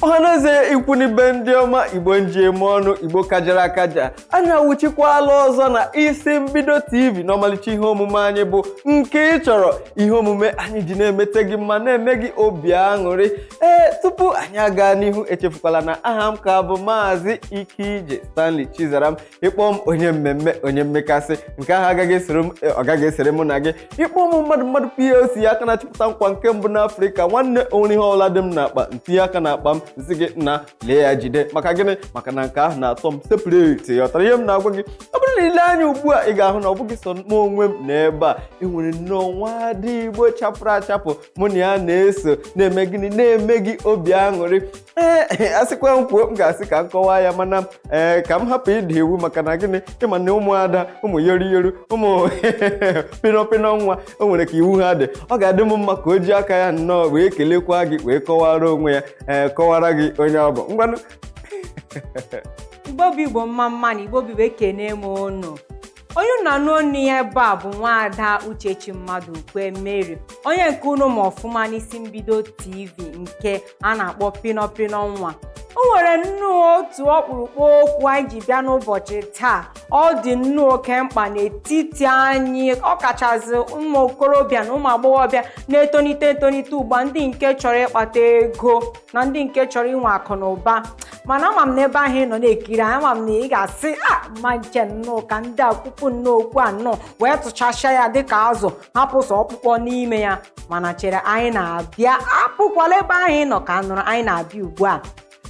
Ọhaneze, ikwu n'ibe, ndị ọma Igbo nji eme ọnụ, Igbo kajara akaja, anyị awụchikwala ọzọ na Isi Mbido TV n'ọmalịcha ihe omume anyị bụ nke ị chọrọ, ihe omume anyị ji na-emete gị mma, na-eme gị obi aṅụrị. Ee, tupu anyị aga n'ihu, echefukwala na aha m ka bụ Maazị Ikeije Stanley Chizaram. Ịkpọ m onye mmemme, onye mmekasị, nke ahụ agaghị esere m, ọ gaghị esere mụ na gị. Ịkpọ m mmadụ mmadụ PLC, aka na-achịpụta nkwa nke mbụ n'Afrịka. Nwanne, onwere ihe ọbụla dị m n'akpa, ntinye aka n'akpa m, nsị gị na lee ya, jide. Maka gịnị? Maka na nke ahụ na-atọ m separate. Ghọtara ihe m na-agwa gị? Ọ bụrụ na ile anya ugbu a, ị ga-ahụ na ọ bụghị sọ m onwe m n'ebe a. Enwere nnọọ nwa Igbo chapụrụ achapụ mụ na ya na-eso na-eme gịnị? Na-eme gị obi aṅụrị. Ee, asịkwa m kwuo, m ga-asị ka m kọwaa ya, mana ee, ka m hapụ ịda iwu. Maka na gịnị? Ịma na ụmụada, ụmụ yori yori, ụmụ pịnọ pịnọ nwa, o nwere ka iwu ha dị. Ọ ga-adị m mma ka o ji aka ya nnọọ wee kelekwa gị, wee kọwara onwe ya, ee, kọwara gị onye ọ bụ. Ngwanụ. Igbo bụ Igbo, mma mma na Igbo bụ Igbo, ekene m unu. Onye unu na-anụ onu ya ebe a bụ Nwaada Uchechi Mmadụ Ukwe Mary, onye nke unu ma ọfụma n'Isi Mbido TV nke a na-akpọ Pịnọ Pịnọ Nwa. O nwere nnọọ otu ọkpụrụkpụ okwu anyị ji bịa n'ụbọchị taa. Ọ dị nnọọ oke mkpa n'etiti anyị, ọkachasị ụmụ okorobịa na ụmụ agbọghọbịa na-etonite etonite ugbu a, ndị nke chọrọ ịkpata ego na ndị nke chọrọ inwe akụ na ụba. Mana ama m na ebe ahụ ị nọ na-ekiri anyị, ama m na ị ga-asị a ma nche nnọọ ka ndị a kwupụ nnọọ okwu a nnọọ wee tụchasịa ya dịka azụ, hapụ sọ ọkpụkpọ n'ime ya. Mana chere, anyị na-abịa. Apụkwala ebe ahụ ị nọ ka nụrụ, anyị na-abịa ugbu a.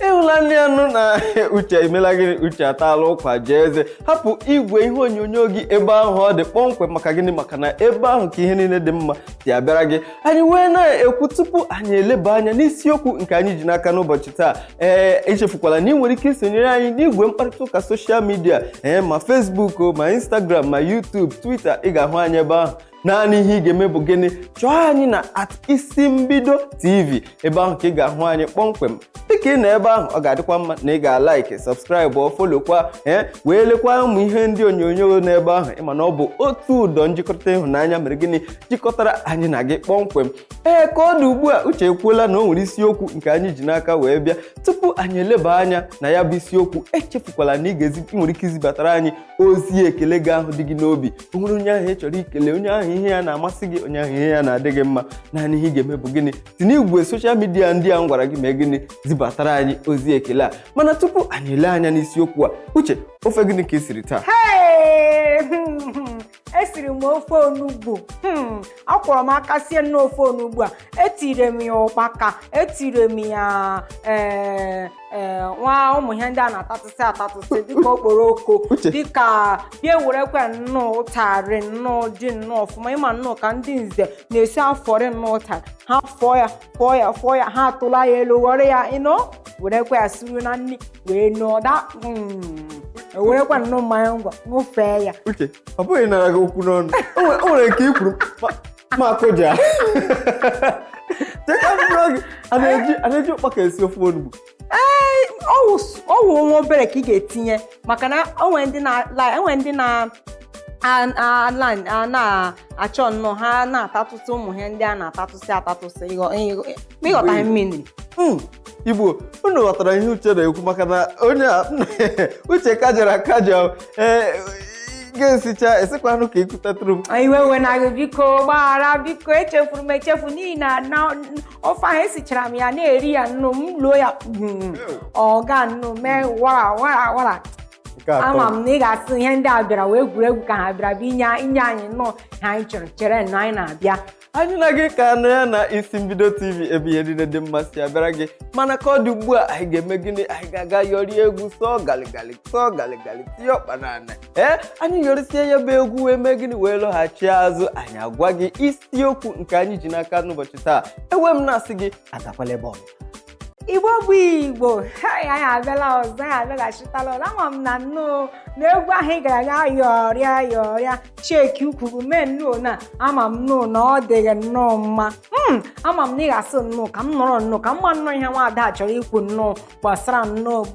Ịhụla nne ya nụ na Uche emela gịnị? Uche ataala ụkwa jee eze. Hapụ igwe ihe onyonyo gị ebe ahụ ọ dị kpọmkwem. Maka gịnị? Maka na ebe ahụ ka ihe niile dị mma si abịara gị. Anyị wee na-ekwu, tupu anyị eleba anya n'isiokwu nke anyị ji n'aka n'ụbọchị taa, ee, echefukwala na ị nwere ike isonyere anyị n'igwe mkparịta ụka social media, ee, ma Facebook, ma Instagram, ma YouTube, Twitter. Ị ga-ahụ anyị ebe ahụ. Naanị ihe ị ga-eme bụ gịnị? Chọọ anyị na @IsiMbidoTV. Ebe ahụ ka ị ga-ahụ anyị kpọmkwem. Dịka ị nọ ebe ahụ, ọ ga-adịkwa mma na ị ga-alike, subscribe, ọ followkwa, ee, wee lekwa ụmụ ihe ndị onyonyo n'ebe ahụ. Ịma na ọ bụ otu ụdọ njikọta ịhụnanya mere gịnị? Jikọtara anyị na gị kpọmkwem. Ee, ka ọ dị ugbu a, Uche ekwuola na o nwere isiokwu nke anyị ji n'aka wee bịa. Tupu anyị eleba anya na ya bụ isiokwu, echefukwala na ị ga-ezi, ị nwere ike izibatara anyị ozi ekele gị ahụ dị gị n'obi. O nwere onye ahụ ị chọrọ ikele, onye ahụ ihe ya na-amasị gị, onye ahụ ihe ya na-adị gị mma, naanị ihe ị ga-eme bụ gịnị? Si n'igwe social media ndị a m gwara gị mee gịnị? Zibatara anyị ozi ekele a. Mana tupu anyị ele anya n'isiokwu a, Uche, ofe gịnị ka ị siri taa? Hey! Esiri m ofe onugbu. Akwọrọ m aka sie nnọọ ofe onugbu a. Etire m ya ụkpaka, etire m ya ee nwa ụmụ ihe ndị a na-atatụsị atatụsị dịka okporoko. Uche. Dịka bịa ewerekwe nnọọ ụtarị nnọọ dị nnọọ ọfụma. Ịma nnọọ ka ndị nze na-esi afọrị nnọọ ụtarị ha, fọọ ya, fọọ ya, fọọ ya, ha atụla ya elu, ghọrọ ya ịnọ, werekwa ya suru na nri wee nọọ da. Ewerekwa nnọọ mmanya ngwa ṅụfee ya. Uche, ọ bụghị nara gị okwu n'ọnụ. O nwere nke i kwuru ma akụja. Cheka m jụọ gị, a na-eji ụkpaka esi ofe onugbu? Ee, ọwụ nwa obere ka ị ga-etinye, maka na onwe ndị na enwe ndị na a na-achọ nnọọ ha na-atatụsị ụmụ ihe ndị a na-atatụsị atatụsị. Ma ịghọtaghị mmiri. Igbo, unu ghọtara ihe Uche na-ekwu? Maka na onye a Uche kajara akaja. Ee, ga-esicha esikwanụ ka ikutetụrụ m. Iwe we na gị, biko gbaghara, biko, echefuru m echefu, n'ihi na ofe ahụ esichara m ya na-eri ya nnụ, m loo ya, ọ ga nnụ mee wara wara wara. Nke atọ. Ama m na ị ga-asị ihe ndị a bịara wee egwuregwu ka ha bịara bụ inye anyị nnọọ ihe anyị chọrọ. Chere nnọọ, anyị na-abịa. Anyị na gị ka nọ ya na Isi Mbido TV, ebe ihe niile dị mma si abịara gị. Mana ka ọ dị ugbu a, anyị ga-eme gịnị? Anyị ga-aga yọrie egwu, sọọ galigali, sọọ galigali, tinye ọkpa n'ala. Ee, anyị yọrịsie ya bụ egwu wee mee gịnị? Wee lọghachi azụ, anyị agwa gị isiokwu nke anyị ji n'aka n'ụbọchị taa. Ewe m na-asị gị agakwala ebe ọbụla. Igbo bụ Igbo. Hai, anyị abịala ọzọ, anyị abịaghachitala ọzọ. Ama m na nnọọ na egwu ahụ ị gara ga yọrịa yọrịa cheki ukwu mee nnọọ na ama m nnọọ na ọ dịghị nnọọ mma. Ama m na ị ga-asị nnọọ ka m nọrọ nnọọ ka m ma nnọọ ihe nwaada a chọrọ ikwu nnọọ gbasara nnọọ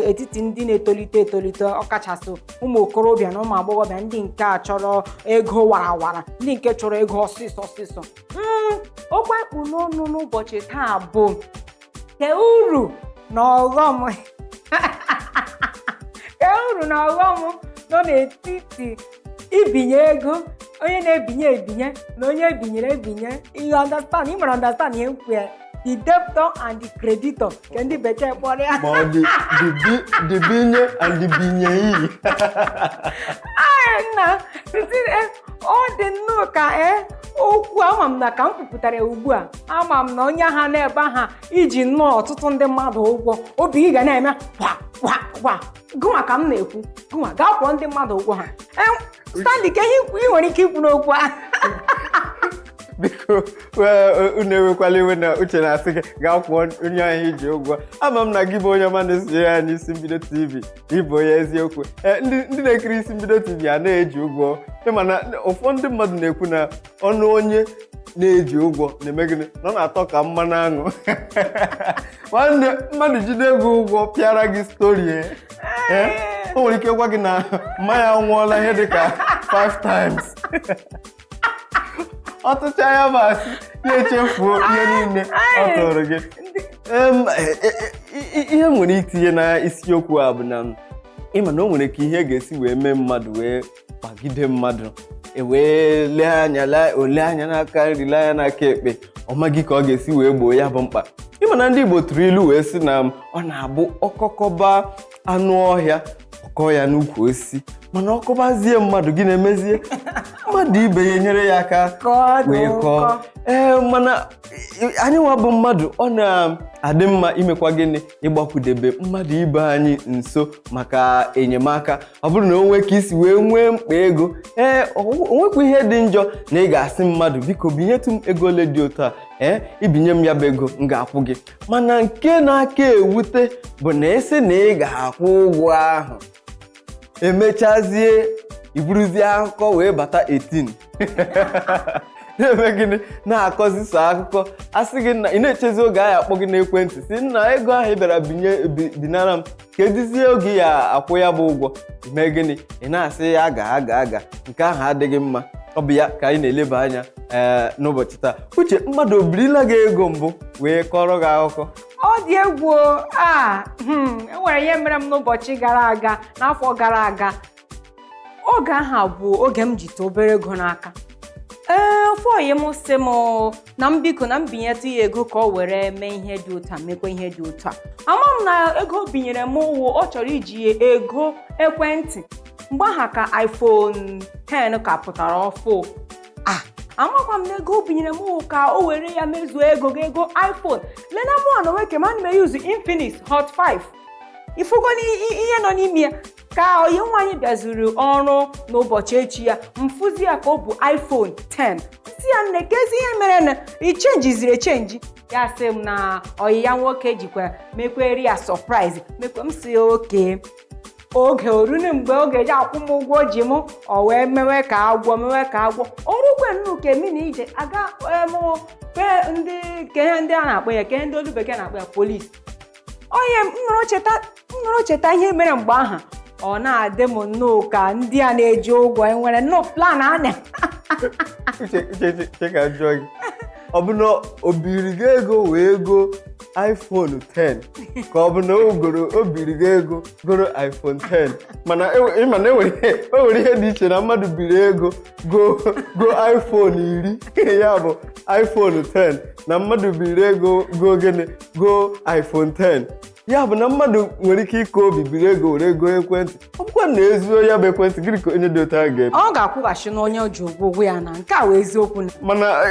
etiti ndị na-etolite etolite, ọkachasị ụmụ okorobịa na ụmụ agbọghọbịa, ndị nke a chọrọ ego warawara, ndị nke chọrọ ego ọsịsọ ọsịsọ. Okwu anyị kpụ n'ọnụ n'ụbọchị taa bụ Ke uru na ọghọm ke uru na ọghọm nọ n'etiti ibinye ego, onye na-ebinye ebinye na onye ebinyere ebinye? You understand? Ị nwere understand ihe m kwuru ya? The debtor and the creditor, ke ndị bekee kpọrọ ya. Ma ọ dị the binye and the binyeyi. Ai, nna, ọ dị nnọọ ka okwu ama m na ka m kwupụtara ya ugbu a, ama m na onye ha n'ebe ha iji nnọọ ọtụtụ ndị mmadụ ụgwọ, obi gị ga na-eme kwa kwa kwa. Gụnwa ka m na-ekwu, gụnwa gaa kwụọ ndị mmadụ ụgwọ ha. Stanley, ka ihe ị nwere ike ikwu n'okwu a? Biko, unu ewekwala iwe na Uche na-asị gị gaa kwụọ onye ahụ iji ụgwọ. Ama m na gị bụ onye ọma na-esonyere anyị Isi Mbido TV, ịbụ onye eziokwu. Ndị na-ekiri Isi Mbido TV a na-eji ụgwọ, ịma na ụfọdụ ndị mmadụ na-ekwu na ọnụ onye na-eji ụgwọ na-eme gịnị, na ọ na-atọ ka mmanụ aṅụ. Nwanne, mmadụ jide ego ụgwọ pịara gị story, o nwere ike gwa gị na mmanya anwụọla ihe dịka 5 times. Ọ tụchaa ya ma asị ya echefuo ihe niile ọ tụrụ gị. Ihe m nwere itinye na isiokwu a bụ na ịma na o nwere ka ihe ga-esi wee mee mmadụ wee kwagide mmadụ, e wee lee anya, ole anya n'aka nri, lee anya n'aka ekpe, ọ maghị ka ọ ga-esi wee gboo ya bụ mkpa. Ịma na ndị Igbo tụrụ ilu wee sị na ọ na-abụ ọkọkọba anụ ọhịa ọkọ ya n'ukwu osisi, mana ọkọbazie mmadụ, gị na-emezie mmadụ ibe ya enyere ya aka wee kọọ. Ee, mana anyị nwa bụ mmadụ, ọ na-adị mma imekwa gịnị, ịgbakwudebe mmadụ ibe anyị nso maka enyemaka. Ọ bụrụ na o nwee ka isi wee nwee mkpa ego, ee, o nwekwa ihe dị njọ na ị ga-asị mmadụ, biko binyetụ m ego ole dị otu a, ee, ibinye m ya bụ ego, m ga-akwụ gị. Mana nke na-aka ewute bụ na ịsị na ị ga-akwụ ụgwọ ahụ, emechazie iburuzie akụkọ wee bata 18 na-eme gịnị, na-akọzi so akụkọ, asị gị na ị na-echezi oge ahụ akpọ gị n'ekwentị si nna ego ahụ ị bịara binye binara m, ka edizie oge ya akwụ ya bụ ụgwọ, mee gịnị, ị na-asị ya aga aga aga. Nke ahụ adịghị mma. Ọ bụ ya ka anyị na-eleba anya ee n'ụbọchị taa. Uche, mmadụ o birila gị ego mbụ wee kọrọ gị akụkọ? Ọ dị egwu a. Enwere ihe mere m n'ụbọchị gara aga, n'afọ gara aga. Oge ahụ bụ oge m jite obere ego n'aka. Ee, ofe oyi m sị m na m biko na m binyetụ ya ego ka ọ were mee ihe dị otu a, mekwa ihe dị otu a. Ama m na ego o binyere m wụ ọ chọrọ iji ego ekwentị. Mgbe aha ka iPhone 10 ka pụtara ọfụ a, amakwa m na ego o binyere m wụ ka o were ya mezuo ego ga ego iPhone. Lena mụ na onwe m, ana m eyuzu Infinix Hot 5. Ifugo ihe nọ n'ime ya ka oyi nwaanyị bịazuru ọrụ n'ụbọchị echi ya, mfụzi ya ka ọ bụ iPhone 10. Nsị ya, nne, kezi ihe mere na ichenjiziri echenji? Ya sị m na oyi ya nwoke jikwa mekweri ya surprise mekwe. M si oke oge orunu mgbe oge ji akwụ m ụgwọ ji m, o wee mewe ka agwọ mewe ka agwọ orukwe nnukwu emi na ije aga mụ ndị ke ndị a na-akpọ ya, ke ndị olu bekee na-akpọ ya polisi. Onye m nọrọ cheta ihe mere mgbe ahụ, ọ na-adị m nnọọ ka ndị a na-eji ụgwọ enwere nnọọ plan a na Uche, Uche, ka m jụọ gị, ọ bụ na o biri gị ego wee go iPhone 10, ka ọ bụ na o goro o biri gị ego goro iPhone 10? Mana ịma na o nwere ihe dị iche na mmadụ biri ego go iPhone 10, ya bụ iPhone 10, na mmadụ biri ego go gịnị, go iPhone 10. Ya bụ na mmadụ nwere ike ịkọ obi biri ego were ego ekwentị, ọ bụkwa na ezuo ya bụ ekwentị, gịnị ka onye dị otu ahụ ga-eme? Ọ ga-akwụghachi na onye ji ụgwọ ụgwọ ya, na nke a wee eziokwu na Mana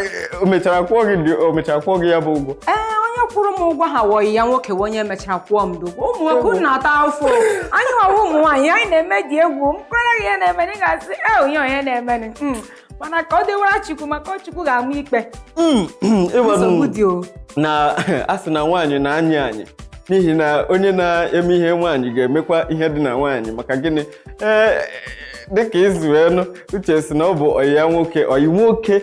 o mechara kwụọ gị o mechara kwụọ gị ya bụ ụgwọ? Ee, onye kwụrụ m ụgwọ ha wọghị ya nwoke wụ onye mechara kwụọ m ụgwọ. Ụmụ nwoke, unu na-ata afọ. Anyị nwawa ụmụ nwaanyị, anyị na-eme dị egwu. M kwere gị, ihe na-eme ị ga-asị e onye onye na-eme. Mana ka ọ dịwara Chukwu, maka Chukwu ga-ama ikpe. Nsogbu dị o. Na a sị na nwaanyị na-anyị anyị, n'ihi na onye na-eme ihe nwaanyị ga-emekwa ihe dị na nwaanyị. Maka gịnị? Ee, dịka izu enu, Uche si na ọ bụ ọyị ya nwoke, ọyị nwoke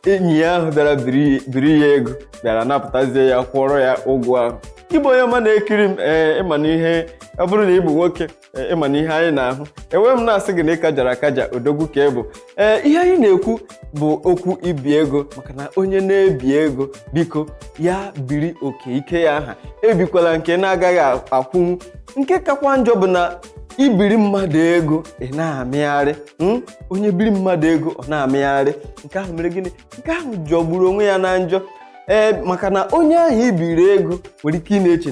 enyi ya ahụ bịara biri ya ego, bịara napụtazie ya, kwụọrọ ya ụgwọ ahụ. Ịbụ onye ọma na-ekiri m, ee, ịma na ihe Ọ bụrụ na ị bụ nwoke, ịma na ihe anyị na-ahụ enweghị m na-asị gị na ị kajara akaja, odogwu ka ị bụ. Ee, ihe anyị na-ekwu bụ okwu ibi ego, maka na onye na-ebi ego, biko ya biri oke ike ya aha, ebikwala nke na-agaghị akwụnwu. Nke kakwa njọ bụ na ibiri mmadụ ego, ị na-amịgharị. Onye biri mmadụ ego, ọ na-amịgharị, nke ahụ mere gịnị? Nke ahụ jọgburu onwe ya na njọ. Ee, maka na onye ahụ ibiri ego nwere ike ị na-eche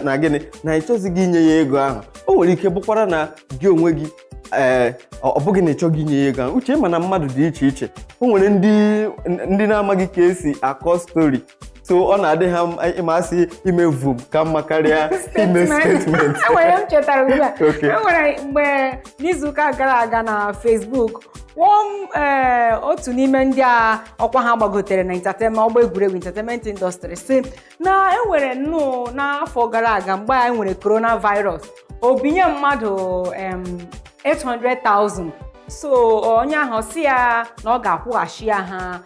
na gịnị, na ị chọzighị inye ya ego ahụ. O nwere ike bụkwara na gị onwe gị, ee, ọ bụghị na ị chọghị inye ya ego ahụ. Uche, ma na mmadụ dị iche iche. O nwere ndị na-amaghị ka esi akọ story, so ọ na-adị ha ịmasị ime vum ka mma karịa ime statement. Enwere m chetara ugbu a. Okay. Enwere mgbe n'izuụka gara aga na Facebook, one otu n'ime ndị a ọkwa ha gbagotere na entertainment, ọgba egwuregwu, entertainment industry, si na enwere nnụọ n'afọ gara aga mgbe a enwere coronavirus, obinye mmadụ 800,000. So onye ahụ si ya na ọ ga-akwụghachi ya ha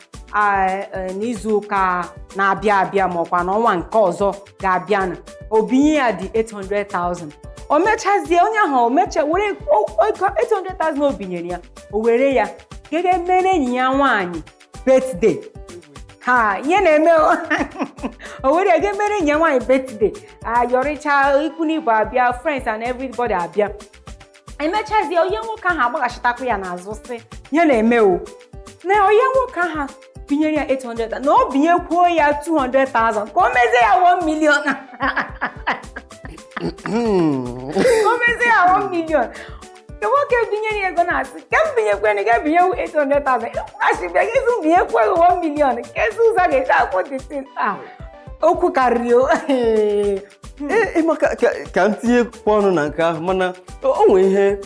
n'izu ụka na-abịa abịa, ma ọkwa n'ọnwa nke ọzọ ga-abịanụ. Obinye ya dị 800,000. O mechazie, onye ahụ o mecha were ego 800,000 o binyere ya, o were ya gege mere enyi ya nwaanyị birthday. Ha ihe na-eme, o were ya ga mere enyi ya nwaanyị birthday, ayọrịcha, ikwu na ibe abịa, friends and everybody abịa. Emechazie, onye nwoke ahụ agbaghachitakwa ya n'azụ, sị ihe na-eme o na onye nwoke ahụ binyere ya 800, na ọ binyekwuo ya 200,000 ka o mezie ya 1 million, ka o mezie ya 1 million. Nke nwoke binyere ya ego na-asị ka m binyekwene ga ebinyewu 800,000, ịkwụghachi bịa gị sị m binyekwu ego 1 million, ka ezi ụzọ a ga-esi akwụ the thing. Ah, okwu karịrị o. Ee, maka ka m tinyekwa ọnụ na nke ahụ, mana o nwee ihe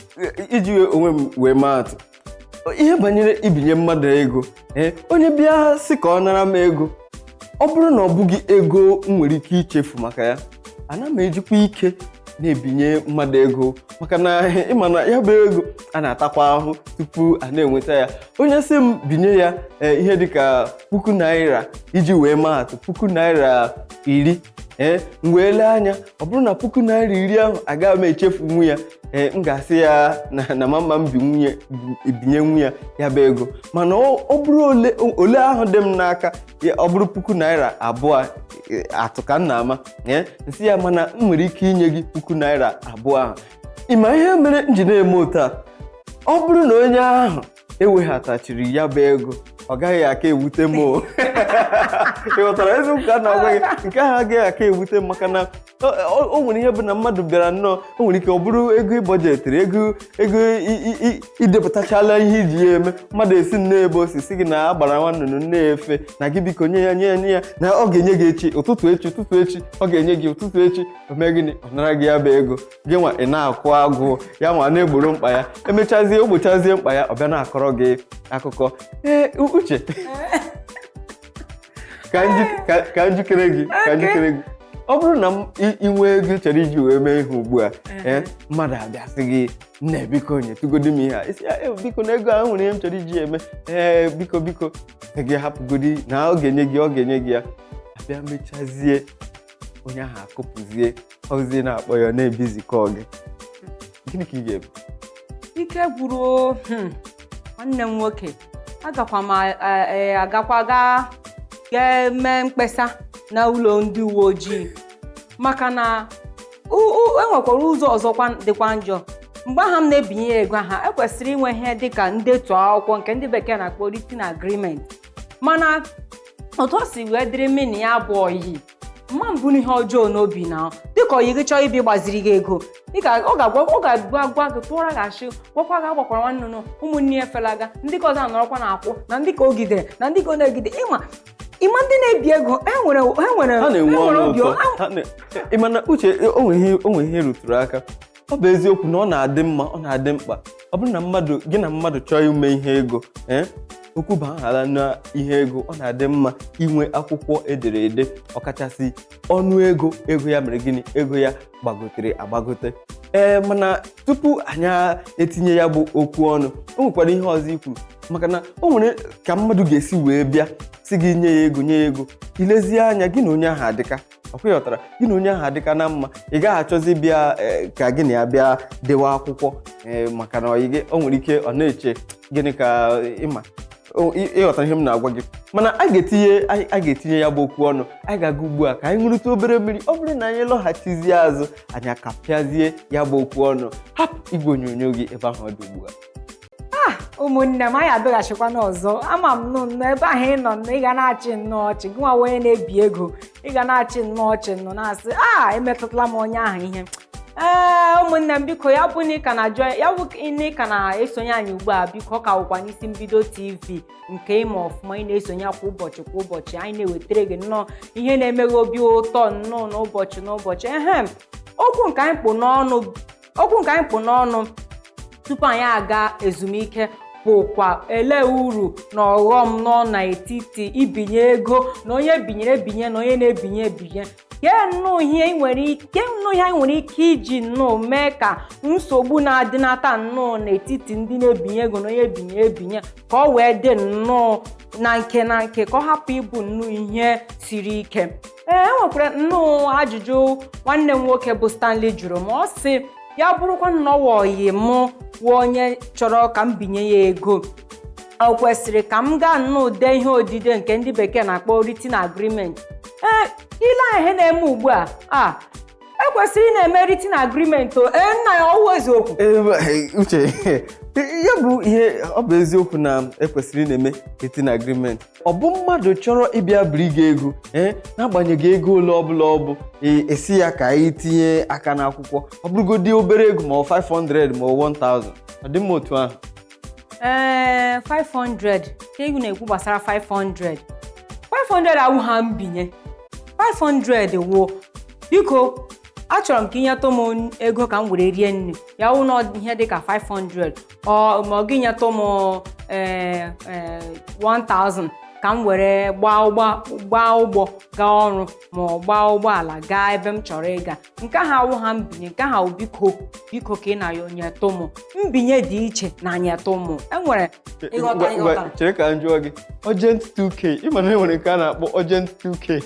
iji onwe m wee maa atụ, ihe banyere ibinye mmadụ ego. Ee, onye bịa sị ka ọ nara m ego, ọ bụrụ na ọ bụghị ego m nwere ike ichefu maka ya, ana m ejikwa ike na-ebinye mmadụ ego, maka na ịma na ya bụ ego a na-atakwa ahụ tupu a na-enweta ya. Onye sị m binye ya, ihe dịka ₦1000, iji wee maa atụ, ₦10,000, ee, m wee lee anya, ọ bụrụ na ₦10,000 ahụ agaghị m echefu nwu ya, ee, m ga-asị ya na mama m bi nwunye ebinye nwu ya ya bụ ego. Mana ọ bụrụ ole ole ahụ dị m n'aka ya, ọ bụrụ ₦2,000, atụ ka m na-ama, ee, nsị ya mana m nwere ike inye gị ₦2,000 ahụ. Ịma ihe mere m ji na-eme otu a? Ọ bụrụ na onye ahụ eweghatachiri ya bụ ego, ọ gaghị aka ewute m o. Ị ghọtara eziokwu ka a na-agwa gị? Nke ahụ agaghị aka ewute m, maka na o nwere ihe bụ na mmadụ bịara nnọọ, o nwere ike ọ bụrụ ego ịbọjetịrị ego idepụtachala ihe iji ya eme, mmadụ esi nnọọ ebe o si si gị na agbara nwa nnụnụ nne efe na gị, biko nye ya, nye ya, nye ya, na ọ ga-enye gị echi ụtụtụ, echi ụtụtụ, echi ọ ga-enye gị ụtụtụ echi. O mee gịnị? Ọ nara gị ya bụ ego. Gị nwa ị na-akwụ agụụ, ya nwa na-egboro mkpa ya. Emechazie, o gbochazie mkpa ya, ọ bịa na-akọrọ gị akụkọ. Ee, Uche, ka njikere gị, ka njikere gị. Ọ bụrụ na m ị nwee ego ị chọrọ iji wee mee ihe ugbu a, ee, mmadụ abịa sị gị, "Nne, biko nyetụgodi m ihe a." Isi ya, "Ee, biko, na ego ahụ nwere ihe m chọrọ iji eme, ee, biko, biko." Sị gị hapụgodi na ọ ga-enye gị, ọ ga-enye gị ya. Abịa mechazie, onye ahụ akụpụzie ozie na-akpọ ya, ọ na-ebizikọ gị, gịnị ka ị ga-eme? Ike gwụrụ o. Nwanne m nwoke, agakwa m agakwa gaa gaa mee mkpesa na ụlọ ndị uwe ojii, maka na enwekwara ụzọ ọzọkwa dịkwa njọ. Mgbe aha m na-ebinye ya ego aha, ekwesịrị inwe ihe dịka ndetu akwụkwọ nke ndị bekee na-akpọ written agreement. Mana otu o si wee dịrị mmiri ya bụ oyi mma mbụ n'ihe ọjọọ n'obi na dịka oyi gị chọọ ibi gbaziri gị ego, ọ ga-agwa, ọ ga-agwa gwa gị, tụọra gị ashị, gwakwa gị agbakwara nwanne nụ ụmụnne ya felaga, ndị ka ọzọ anọrọkwa na-akwụ na ndị ka ogidere na ndị ka ọ na-egide. Ịma ndị na-ebi ego, ha nwere Ha na-enwe ha nwere ọnụ obi ụtọ. Ị ma na Uche, o nwere ihe rụtụrụ aka. Ọ bụ eziokwu na ọ na-adị mma, ọ na-adị mkpa, ọ bụrụ na mmadụ gị na mmadụ chọọ ime ihe ego, ee, okwu baghara na ihe ego, ọ na-adị mma inwe akwụkwọ ederede, ọkachasị ọnụ ego ego ya mere gịnị, ego ya gbagotere agbagote. Ee, mana tupu anyị etinye ya bụ okwu ọnụ, o nwekwara ihe ọzọ ikwu, maka na o nwere ka mmadụ ga-esi wee bịa si gị nye ya ego, nye ya ego, ilezie anya gị na onye ahụ adịka Ọkwa ịghọtara, gị na onye ahụ adịka na mma, ị gaghị achọzi bịa ka gị na ya bịa dewe akwụkwọ, maka na ọyị gị o nwere ike ọ na-eche gịnị ka ịma. Ịghọtara ihe m na-agwa gị? Mana a ga-etinye ya bụ okwu ọnụ. Anyị ga-aga ugbu a ka anyị ṅụrụta obere mmiri. Ọ bụrụ na anyị lọghachizie azụ, anyị akapịazie ya bụ okwu ọnụ. Hapụ igwe onyonyo gị ebe ahụ ọ dị ugbu a. Ụmụnne m, anyị abịaghachikwana ọzọ. Ama m nụ nnọọ ebe ahụ ị nọ nnọọ, ị ga na-achị nnọọ ọchị. Gị nwa onye na-ebi ego, ị ga na-achị nnọọ ọchị nnọọ, na-asị a emetụtala m onye ahụ ihe. Ee, ụmụnne m, biko, ya bụ na ị ka na-ajọ ya bụ na ị ka na-esonye anyị ugbu a, biko, ọ ka wụkwa n'Isi Mbido TV nke ịma ọfụma ị na-esonye kwa ụbọchị kwa ụbọchị. Anyị na-ewetara gị nnọọ ihe na-emeghe obi ụtọ nnọọ n'ụbọchị n'ụbọchị. Ehem, okwu nke anyị kpụ n'ọnụ tupu anyị aga ezumike bụkwa ele uru na ọghọm nọ n'etiti ibinye ego na onye binyere ebinye na onye na-ebinye ebinye. Kee nnọọ ihe anyị nwere ike iji nnọọ mee ka nsogbu na-adịnata nnọọ n'etiti ndị na-ebinye ego na onye binye ebinye ka ọ wee dị nnọọ na nke na nke, ka ọ hapụ ịbụ nnọọ ihe siri ike? Ee, enwekwara nnọọ ajụjụ nwanne m nwoke bụ Stanley jụrụ m. Ọ sị ya bụrụkwa nnọọ ọyị mụ wụ onye chọrọ ka m binye ya ego, ọ kwesịrị ka m gaa nnọọ dee ihe odide nke ndị bekee na-akpọ written agreement? Ee, ile anya ihe na-eme ugbu a, ekwesịrị ị na-eme written agreement o. Ee, nna ya, ọwụ eziokwu? Ee, Uche, ya bụ ihe ọ bụ eziokwu na ekwesịrị ị na-eme written agreement. Ọ bụ mmadụ chọrọ ịbịa biri gị ego, ee, n'agbanyeghị ego ole ọbụla ọ bụ, esi ya ka anyị tinye aka n'akwụkwọ, ọ bụrụgodị obere ego, ma ọ 500 ma ọ 1000, ọ dị mma otu ahụ. Ee, 500 ka egwu na-ekwu gbasara 500. 500 awụ ha mbinye. 500 wụ, biko, achọrọ m ka ị nyetụ m ego ka m were rie nri. Ya wụ na ihe dịka 500, ọ ma ọ gị nyetụ m ee ee 1000 ka m were gbaa ụgbọ gaa ọrụ, ma ọ gbaa ụgbọala gaa ebe m chọrọ ịga. Nke ahụ awụ ha mbinye. Nke ahụ awụ biko, biko, ka ị na-ayọ nyetụ m. Mbinye dị iche na nyetụ m. Enwere ịghọta? Ngwa, ịghọta. Chere ka m jụọ gị, urgent 2K, ị ma na e nwere nke a na-akpọ urgent 2K?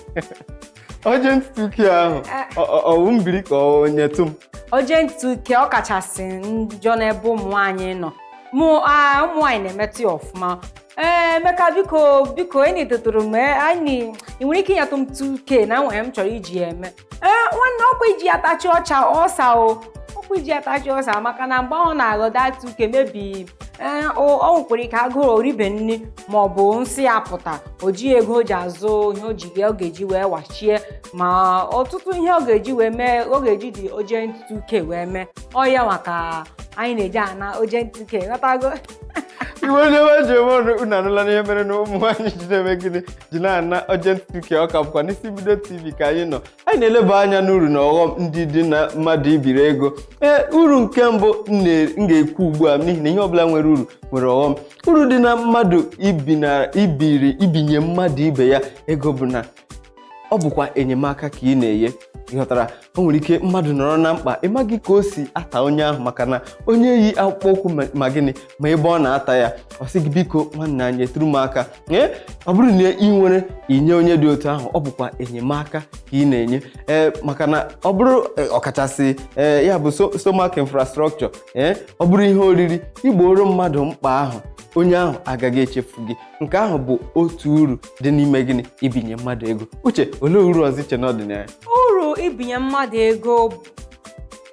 Urgent 2K ahụ, ọ wụ mbiri ka ọ nyetụ m? Urgent 2K, ọ kachasị njọ n'ebe ụmụ nwaanyị nọ. Mụ ụmụ nwaanyị na-emetụ ya ọfụma. Ee, Emeka, biko, biko, enyi tụtụrụ m, anyị ị nwere ike inyetụ m 2K na nwere m chọrọ iji ya eme. Ee, nwanne, ọkwa iji ya tachi ọcha ọsa o, ọkwa iji ya tachi ọsa, maka na mgbe ọ na-aghọda 2K mebi, ee, o nwekwara ike agụrụ oribe nri ma ọ bụ nsị ya pụta, o jighị ego o ji azụ ihe o ji ọ ga-eji wee wachie, ma ọtụtụ ihe ọ ga-eji wee mee, ọ ga-eji dị urgent 2K wee mee. Ọ ya maka anyị na-eji ana urgent 2K, ghọtago? Iwe onye ọma ji eme ọnụ, unu anụla n'ihe mere na ụmụ nwaanyị ji na-eme gịnị, ji na-ana urgent 2K. Ọ ka bụkwa n'Isi Mbido TV ka anyị nọ. Anyị na-eleba anya n'uru na ọghọm ndị dị na mmadụ ibiri ego. Ee, uru nke mbụ m ga-ekwu ugbu a, n'ihi na ihe ọbụla nwere uru nwere ọghọm, uru dị na mmadụ ibi na ibiri ibinye mmadụ ibe ya ego bụ na ọ bụkwa enyemaka ka ị na-enye. Ịghọtara? O nwere ike mmadụ nọrọ na mkpa, ịmaghị ka o si ata onye ahụ, maka na onye yi akpụkpọ ụkwụ ma gịnị ma ebe ọ na-ata ya, ọ sị gị, biko nwanne anyị, eturu m aka. Ee, ọ bụrụ na ị nwere inye onye dị otu ahụ, ọ bụkwa enyemaka ka ị na-enye. Ee, maka na ọ bụrụ ọkachasị, ee, ya bụ stomach infrastructure, ee, ọ bụrụ ihe oriri, igboro mmadụ mkpa ahụ, onye ahụ agaghị echefu gị. Nke ahụ bụ otu uru dị n'ime gịnị, ibinye mmadụ ego. Uche, olee uru ọzọ iche na ọdịnaya? Uru ibinye mmadụ ego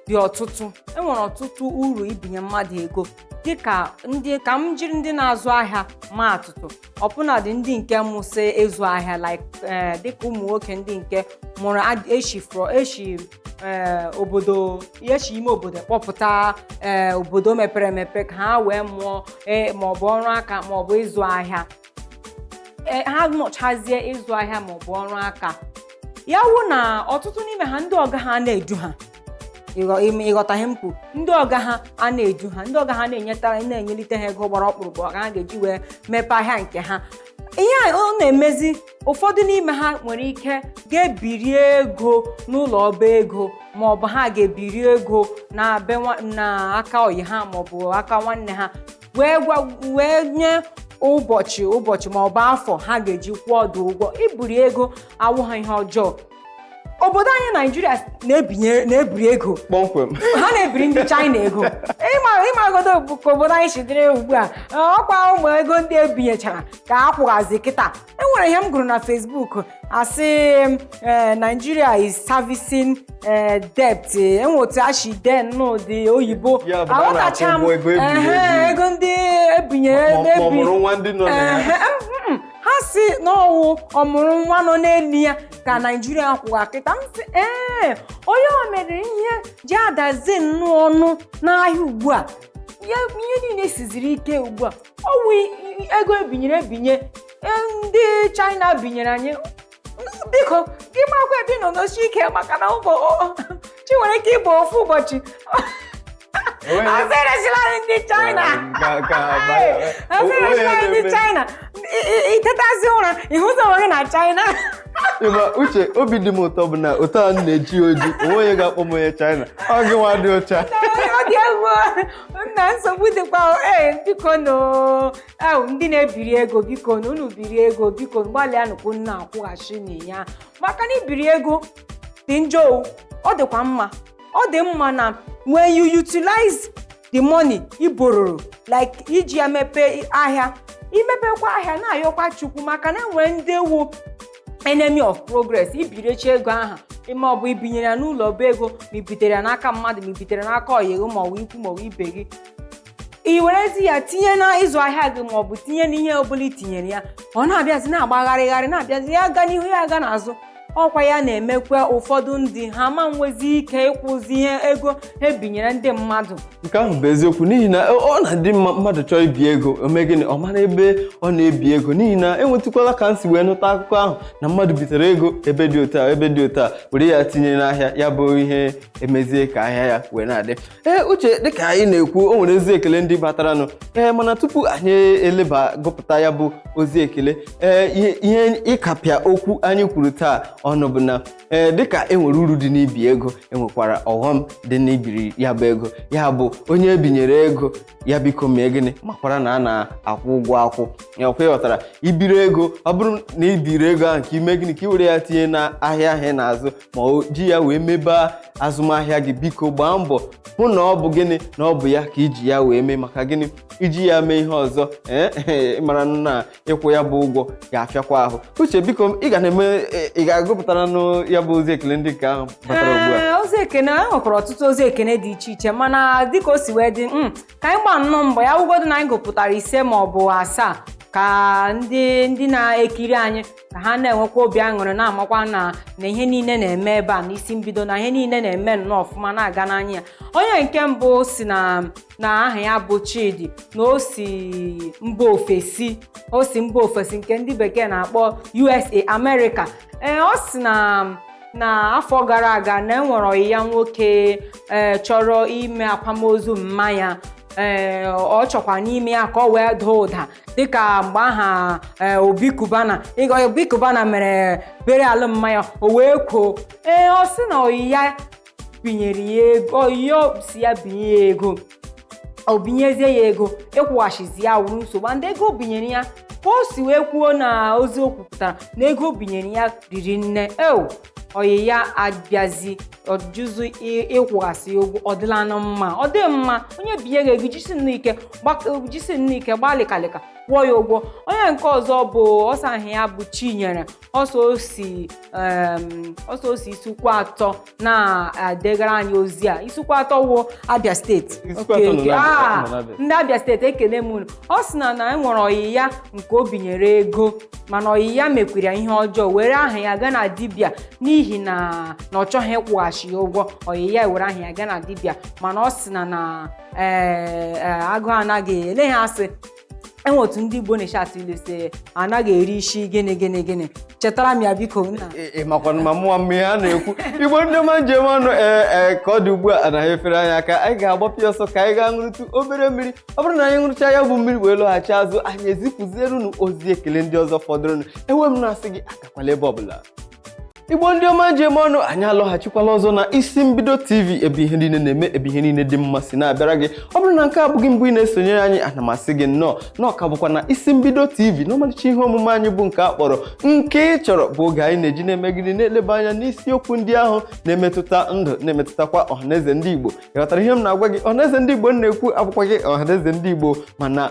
dị ọtụtụ. Enwere ọtụtụ uru ibinye mmadụ ego, dịka ndị ka m jiri ndị na-azụ ahịa ma atụtụ, ọbụnadị ndị nke mụsị ịzụ ahịa, like dịka ụmụ nwoke ndị nke mụrụ eshi eshi obodo, eshi ime obodo kpọpụta obodo mepere emepe ka ha wee mụọ maọbụ ọrụ aka maọbụ ịzụ ahịa. Ha nọchazie ịzụ ahịa maọbụ ọrụ aka, ya wụ na ọtụtụ n'ime ha, ndị ọga ha na-edu ha. Ịghọta ihe m kwuru? Ndị ọga ha a na-edu ha, ndị ọga ha na-enyeta na-enyelite ha ego gbara ọkpụrụkpụ ha ga-eji wee mepee ahịa nke ha. Ihe a ọ na-emezi, ụfọdụ n'ime ha nwere ike ga-ebiri ego n'ụlọ ọba ego, ma ọ bụ ha ga-ebiri ego na be na aka oyi ha maọbụ aka nwanne ha, wee gwa wee nye ụbọchị ụbọchị maọbụ afọ ha ga-eji kwụọ ọdụ ụgwọ. Iburi ego awụ ha ihe ọjọọ. Obodo anyị Naijiria na-ebinye, na-ebiri ego. Kpọmkwem. Ha na-ebiri ndị China ego. Ịmagodo bụ ka obodo anyị si dịrị ugbu a, ọkwa ụmụ ego ndị ebinyechara ka a kwụghazi kịta. Enwere ihe m gụrụ na Facebook, asị Nigeria is servicing debt. Enwe otu ashi de n'ụdị oyibo. Ya bụ na a na-akwụ Aghọtacha m. ụgwọ ego ebinyere Ehe, ebi. Ego ndị ebinyere Ma ọ mụrụ nwa ndị nọ na ya. Ehe, ha si n'ọwụ ọmụrụ nwa nọ n'elu ya ka Naijiria kwụga kịta. M sị, ee, onye o mere ihe ji adazi nnọọ ọnụ n'ahịa ugbu a, ihe niile siziri ike ugbu a, ọwụ ego ebinyere ebinye, ndị China binyere anyị. Biko, gị marakwa ebe ị nọ n'ochi ike, maka na ụbọ chi nwere ike ịbụ ofu ụbọchị. Asị eresila anyị ndị China. Asị eresila anyị ndị China. Itetazi ụra, ịhụzi onwe gị na China. Ịma uche, obi dị m ụtọ bụ na ụtọ a m na-eji oji, onwe onye ga-akpọ m onye China. Ọ gị nwa dị ụcha. Ọ dị egwu nna, nsogbu dịkwa. Ee, biko nụ, ndị na-ebiri ego, biko nụ, unu biri ego, biko gbalịanụ ka unu na-akwụghachi na ya, maka na ibiri ego dị njọ o. Ọ dịkwa mma, ọ dị mma na when you utilize the money i borrowro, like iji ya mepee ahịa, imepekwa ahịa, na-ayọkwa Chukwu, maka na enwere ndị ewu enemy of progress. Ibirechi ego aha, ma ọ bụ ibinyere ya n'ụlọ ọba ego, ma ibitere ya n'aka mmadụ, ma ibitere n'aka ọyị gị, ma ọ bụ ikwu, ma ọ bụ ibe gị, i werezi ya tinye na ịzụ ahịa gị, ma ọ bụ tinye n'ihe ọbụla i tinyere ya, ọ na-abịazi na-agbagharịgharị, na-abịazi, ya ga n'ihu, ya aga n'azụ. Ọkwa ya na-emekwa ụfọdụ ndị ha ma nwezi ike ịkwụzi ihe ego ha ebinyere ndị mmadụ. Nke ahụ bụ eziokwu, n'ihi na ọ na-adị mma mmadụ chọọ ibi ego, o mee gịnị? Ọ mara ebe ọ na-ebi ego, n'ihi na enwetụkwala ka m si wee nụta akụkọ ahụ na mmadụ bitere ego ebe dị otu a, ebe dị otu a, were ya tinye n'ahịa ya, bụ ihe emezie ka ahịa ya wee na-adị. Ee, Uche, dịka anyị na-ekwu, o nwere ozi ekele ndị bataranụ. Ee, mana tupu anyị eleba gụpụta ya bụ ozi ekele, ee, ihe ịkapịa okwu anyị kwuru taa ọnụ bụ na, ee, dịka e nwere uru dị n'ibi ego, enwekwara ọghọm dị n'ibiri ya bụ ego. Ya bụ, onye ebinyere ego ya, biko mee gịnị? Makwara na a na-akwụ ụgwọ akwụ ya. Ọkwa ịghọtara? Ibiri ego, ọ bụrụ na ibiri ego ahụ ka ime gịnị, ka ị were ya tinye n'ahịa ahụ ị na-azụ, ma o ji ya wee mebe azụmahịa gị, biko gbaa mbọ hụ na ọ bụ gịnị, na ọ bụ ya ka iji ya wee mee. Maka gịnị? Iji ya mee ihe ọzọ, ee, mara na ịkwụ ya bụ ụgwọ ga-afịakwa ahụ. Uche, biko, ị ga na-eme, ị ga-agụpụtara nụ ya bụ ozi ekele ndị nke ahụ batara ugbu a. Ee, ozi ekene, e nwekwara ọtụtụ ozi ekene dị iche iche, mana dịka o si wee dị, ka anyị gbaa nnọọ mbọ ya wụgodo na anyị gụpụtara 5 ma ọ bụ 7, ka ndị na-ekiri anyị ka ha na-enwekwa obi aṅụrị, na-amakwa na ihe niile na-eme ebe a n'isi mbido, na ihe niile na-eme nnọọ ọfụma, na-aga n'anya ya. Onye nke mbụ si na aha ya bụ Chidi, na o si mba ofesi, o si mba ofesi nke ndị bekee na-akpọ USA, America. Ee, ọ si na afọ gara aga na enwere ọyị ya nwoke, ee, chọrọ ime akwamozu mmanya. Ee, ọ chọkwa n'ime ya ka ọ wee daa ụda dịka mgbe aha, ee, Obi Cubana, ịga Obi Cubana mere bere alụ mmanya, o wee kwuo. Ee, ọ sị na ọyị ya binyere ya ego, ọyị ya si ya binye ya ego, o binyezie ya ego, ịkwụghachizi ya wuru nsogbu. And ego o binyere ya, ka o si wee kwuo na ozi o kwupụtara, na ego o binyere ya riri nne. Eo, ọyị ya abịazi ọjụzụ ịkwụghasị ya ụgwọ. Ọ dịla na mma? Ọ dị mma onye binye gị ego, jisi nnọọ ike, jisi nnọọ ike, gbaa lịkalịka kwụọ ya ụgwọ. Onye nke ọzọ bụ ọsọ ahụ ya bụ Chinyere, ọsọ osi ọsọ osi Isuikwuato na-edegara anyị ozi a. Isuikwuato wụ Abia Steeti. Isuikwuato nọ Okay. nọ n'Abia. Ndị Abia Steeti, ekele m unu. Ọ sị na e nwere ọyị ya nke o binyere ego, mana ọyị ya mekwere ya ihe ọjọọ, were aha ya gaa na dibịa, n'ihi na ọ chọghị ịkwụghachi ya ụgwọ. Ọyị ya were aha ya gaa na dibịa, mana ọ sị na ee, agụụ anaghị ele ha. Asị enwe otu ndị Igbo na-eche atụ ilu sị anaghị eri isi gịnị gịnị gịnị. Chetara m ya, biko nna. Ị makwanụ ma mụnwa mmiri a na-ekwu. Igbo ndị ọma njem ọnụ, ee, ka ọ dị ugbu a, anaghị efere anyị aka. Anyị ga-agbapụ ya ọsọ ka anyị gaa ṅụrụtụ obere mmiri. Ọ bụrụ na anyị ṅụrụcha ya bụ mmiri wee lọghachi azụ, anyị ezipụziere unu ozi ekele ndị ọzọ fọdụrụnụ. Enwe m na-asị gị agakwala ebe ọbụla. Igbo ndị ọma ji eme ọnụ, anyị alọghachikwala ọzọ na Isi Mbido TV, ebe ihe niile na-eme, ebe ihe niile dị mma si na-abịara gị. Ọ bụrụ na nke a abụghị mbụ ị na-esonyere anyị, ana m asị gị nnọọ na ọka bụkwa na Isi Mbido TV n'ọmalịcha ihe omume anyị bụ nke a kpọrọ Nke Ị Chọrọ, bụ oge anyị na-eji na-emegide na-eleba anya n'isiokwu ndị ahụ na-emetụta ndụ, na-emetụtakwa ọhaneze ndị Igbo. Ị ghọtara ihe m na-agwa gị? Ọhaneze ndị Igbo m na-ekwu abụkwa gị ọhaneze ndị Igbo, mana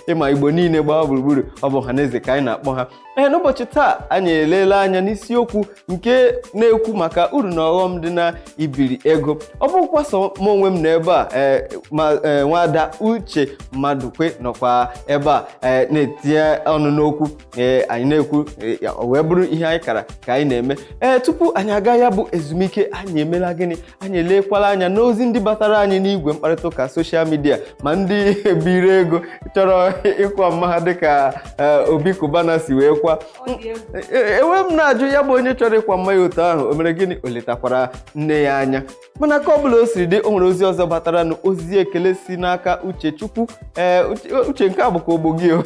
ịma Igbo niile gbaa gburugburu, ọ bụ ọhaneze ka anyị na-akpọ ha. Ee, n'ụbọchị taa anyị eleela anya n'isiokwu nke na-ekwu maka uru na ọghọm dị na ibiri ego. Ọ bụkwa sọ m onwe m nọ ebe a, ee, ma ee, nwada Uche Madụkwe nọkwa ebe a, ee, na-etinye ọnụ n'okwu. Ee, anyị na-ekwu, ee, ya, o wee bụrụ ihe anyị kara ka anyị na-eme. Ee, tupu anyị aga ya bụ ezumike, anyị emela gịnị? Anyị elekwala anya n'ozi ndị batara anyị n'igwe mkparịta ụka social media, ma ndị biri ego chọrọ ịkwa mma ha dịka Obi Cubana si wee kwa. Enwe m na-ajụ ya bụ onye chọrọ ịkwa mma ya otu ahụ, o mere gịnị? O letakwara nne ya anya? Mana ka ọ bụla o siri dị, o nwere ozi ọzọ batara na ozi ekele si n'aka Uchechukwu. Ee, Uche, nke a bụkwa ogbo gị o.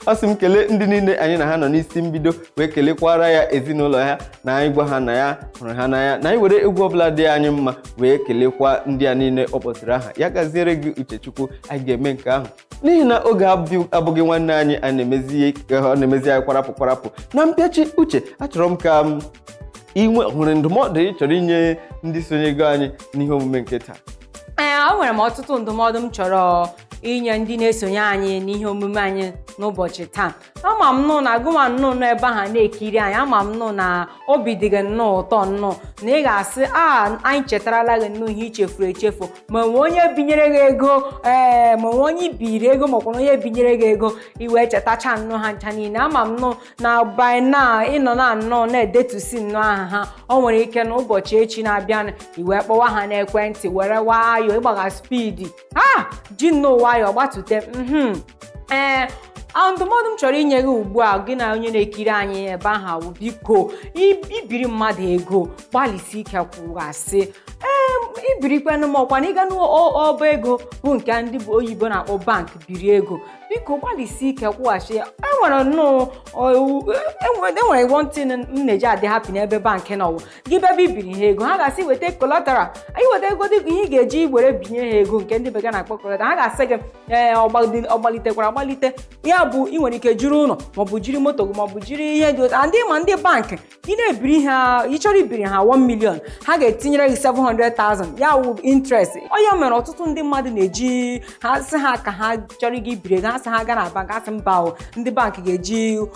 Ọ sị m kelee ndị niile anyị na ha nọ n'Isi Mbido, wee kelekwara ya ezinụlọ ya, na anyị gwa ha na ya hụrụ ha n'anya, na anyị were egwu ọbụla dị anyị mma wee kelekwa ndị a niile ọ kpọtụrụ aha ya. Gaziere gị, Uchechukwu. Anyị ga-eme nke ahụ n'ihi na oge abụghị nwanne anyị. Anyị na-emezi, ọ na-emezi anyị kwarapụ kwarapụ na mpịachi. Uche, achọrọ m ka m inwe hụrụ ndụmọdụ ị chọrọ inye ndị sonyego anyị n'ihe omume nke taa. Ee, o nwere m ọtụtụ ndụmọdụ m chọrọ inye ndị na-esonye anyị n'ihe omume anyị n'ụbọchị taa. Ama m nụ na gụnwa nnụọ nọ ebe ahụ na-ekiri anyị, ama m nụ na obi dị gị nnọọ ụtọ nnọọ na ị ga-asị a anyị chetarala gị nnọọ ihe i chefuru echefu, ma nwee onye binyere gị ego, ee, ma nwee onye ibiri ego, makwa na onye binyere gị ego, i wee chetacha nnọọ ha ncha niile. Ama m nụ na by now ịnọ na nnọọ na-edetusi nnọọ aha ha. O nwere ike na ụbọchị echi na-abịanụ, i wee kpọwa ha n'ekwentị, were nwayọọ ịgbaga speed ha ji nnọọ nwayọọ gbatute. Ee, ndụmọdụ m chọrọ inye gị ugbu a, gị na onye na-ekiri anyị ebe ahụ, bụ biko, ibiri mmadụ ego, gbalịsi ike kwụghasị. Ee, ibirikwanụ m ọkwa na ịga n'ọba ego bụ nke ndị bụ oyibo na-akpọ bank biri ego, biko gbalịsi ike kwụghachi ya. Enwere nnọọ enwere one thing m na-eji adị happy n'ebe bankị nọwụ gị bịa ibiri ha ego, ha ga-asị weta collateral. Anyị weta ego dị ihe ị ga-eji were binye ha ego, nke ndị bekee na-akpọ collateral. Ha ga-asị gị ee, ọ gbalitekwara agbalite. Ya bụ, ị nwere ike jiri ụlọ, maọbụ jiri moto gị, maọbụ jiri ihe dị otu ndị ma ndị bankị ị na-ebiri ha. Ị chọrọ ibiri ha 1 million, ha ga-etinyere gị 700,000, ya wụ interest. Ọ ya mere ọtụtụ ndị mmadụ na-eji ha sị ha ka ha chọrọ ịga ibiri ego, ha sị ha gaa na bank, ha sị mba o, ndị bank ga-eji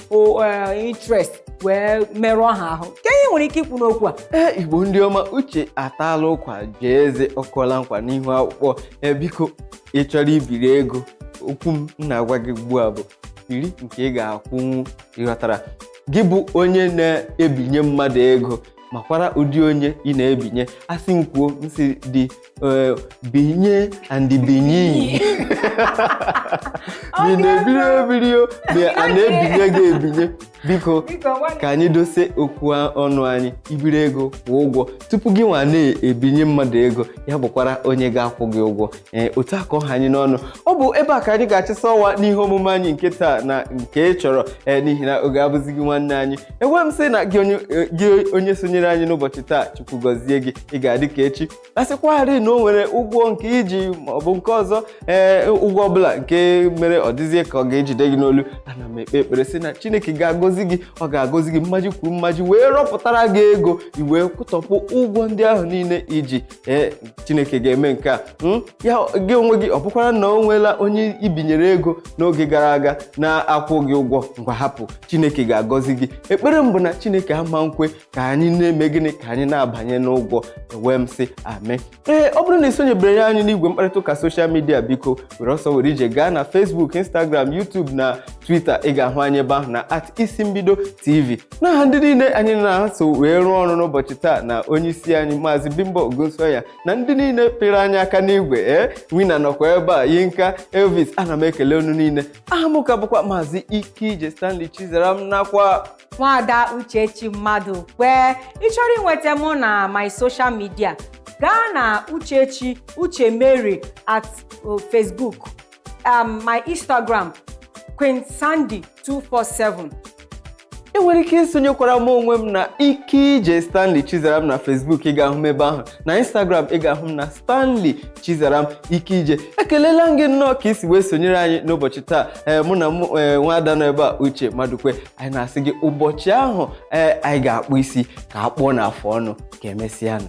interest wee merụọ ha ahụ. Ke ihe nwere ike ikwu n'okwu a? Ee, Igbo ndị ọma, Uche ataala ụkwa jee eze, ọkụọla nkwa n'ihu akwụkwọ. Ee, biko, ị chọrọ ibiri ego, okwu m na-agwa gị ugbu a bụ biri nke ị ga-akwụnwu. Ịghọtara? Gị bụ onye na-ebinye mmadụ ego, makwara ụdị onye ị na-ebinye. Asị m kwuo, m si dị binye and binye ma ị na-ebiri ebiri o, ma a na-ebinye gị ebinye, biko, ka anyị dose okwu ọnụ anyị. Ibiri ego, kwụọ ụgwọ tupu gị nwa na-ebinye mmadụ ego, ya bụkwara onye ga-akwụ gị ụgwọ. Ee, otu a ka ọha anyị n'ọnụ. Ọ bụ ebe a ka anyị ga-achịsa ọwa n'ihe omume anyị nke taa na nke ị chọrọ. Ee, n'ihi na oge abụzighị nwanne anyị. Enwe m sị na gị onye sonyere anyị n'ụbọchị taa, Chukwu gọzie gị, ị ga-adị ka echi. Asịkwarị na o nwere ụgwọ nke iji maọbụ nke ọzọ, ee, ụgwọ ọbụla nke mere ọ dịzie ka ọ ga-ejide gị n'olu, ana m ekpe ekpere sị na Chineke ga-agọzi gị, ọ ga-agọzi gị mmaji kwuru mmaji, wee rọpụtara gị ego i wee kwụtọpụ ụgwọ ndị ahụ niile iji. Ee, Chineke ga-eme nke a. Ya gị onwe gị, ọ bụkwara na o nweela onye ibinyere ego n'oge gara aga na-akwụ gị ụgwọ, ngwa hapụ, Chineke ga-agọzi gị. Ekpere m bụ na Chineke ama nkwe ka anyị na-eme gịnị? Ka anyị na-abanye n'ụgwọ. Ewee m sị amen. Ee, ọ bụrụ na ị sonyebere anyị n'igwe mkparịta ụka social media, biko were ọsọ were ije gaa na Facebook, Instagram, YouTube na Twitter. Ị ga-ahụ anyị ebe ahụ na @IsiMbidoTV. N'aha ndị niile anyị na-aso wee rụọ ọrụ n'ụbọchị taa, na onye isi anyị Maazị Bimbo Ogunsoya, na ndị niile pịrị anyị aka n'igwe, ee, Wina nọkwa ebe a, Yinka Elvis, ana m ekele unu niile. Aha m ka bụkwa Maazị Ike Stanley Chizaram nakwa Nwaada Uchechi Mmadụ kwee. Ị chọrọ inweta mụ na my social media, gaa na Uchechi Uche Mary at Facebook, my Instagram, Queen Sandy 247. Ị nwere ike isonyekwara m onwe m na Ike Ije Stanley Chizaram na Facebook, ị ga-ahụ m ebe ahụ. Na Instagram, ị ga-ahụ m na Stanley Chizaram Ike Ije. Ekelela m gị nnọọ ka isi wee sonyere anyị n'ụbọchị taa. Ee, mụ na mụ ee nwaada nọ ebe a, Uche Madukwe, anyị na-asị gị ụbọchị ahụ ee anyị ga-akpụ isi ka a kpụọ n'afọ ọnụ. Ka emesịanụ.